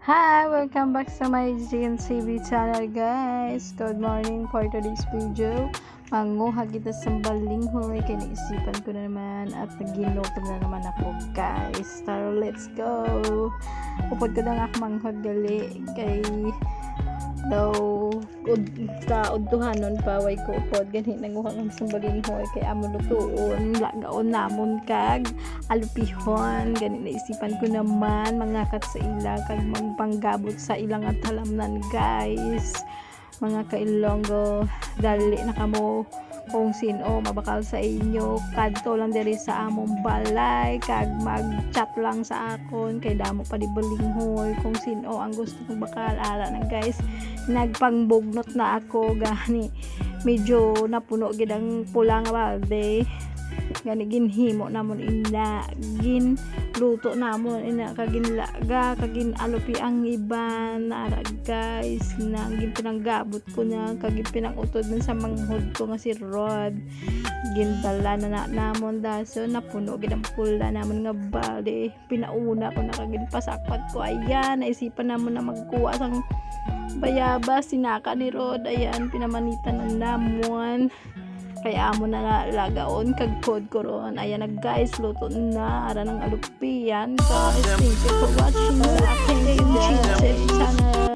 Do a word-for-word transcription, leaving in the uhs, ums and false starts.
Hi! Welcome back sa my G N C B channel, guys. Good morning for today's video. Manguha kita sa balinghoy kay naisipan ko na naman at naginutom na naman ako, guys. Tara, let's go! Upod ko na nga ako manghod gali kay daw ud ka udtuhanon pa, way ko upod, gani nanguha kami sa balinghoy kay amo lutuon, lagaon namon kag alupihon. Gani naisipan ko naman mangakat sa ila kag magpanggabot sa ila nga talamnan, guys. Mga ka-Ilonggo, dali na kamo. Kung sin-o mabakal sa inyo, kadto lang diri sa among balay kag mag-chat lang sa akon kay damo pa di balinghoy. Kung sin-o ang gusto kong bakal, ara na, guys. Nagpangbugnot na ako gani. Medyo napuno gid ang pula nga balde. Gani ginhimo namon ina, ginluto namon ina, kag ginlaga, kag ginalupi ang iban. Ara, guys, na ginpinanggabot ko na kag ginpinang-utod man sa manghod ko nga si Rod. Gindala na, na namon daso, napuno gid ang pula namon nga balde. Pinauna ko na kag ginpasakwat ko. Ayan, naisipan namon na magkuha sang bayabas, sinaka ni Rod. Ayan, pinamanitan na namon. Kay amo na nga lagaon kag kodkoron. Ayan na, guys, luto na. Ara nang alupian, guys. Thank you for watching. Thank you, G N C B channel.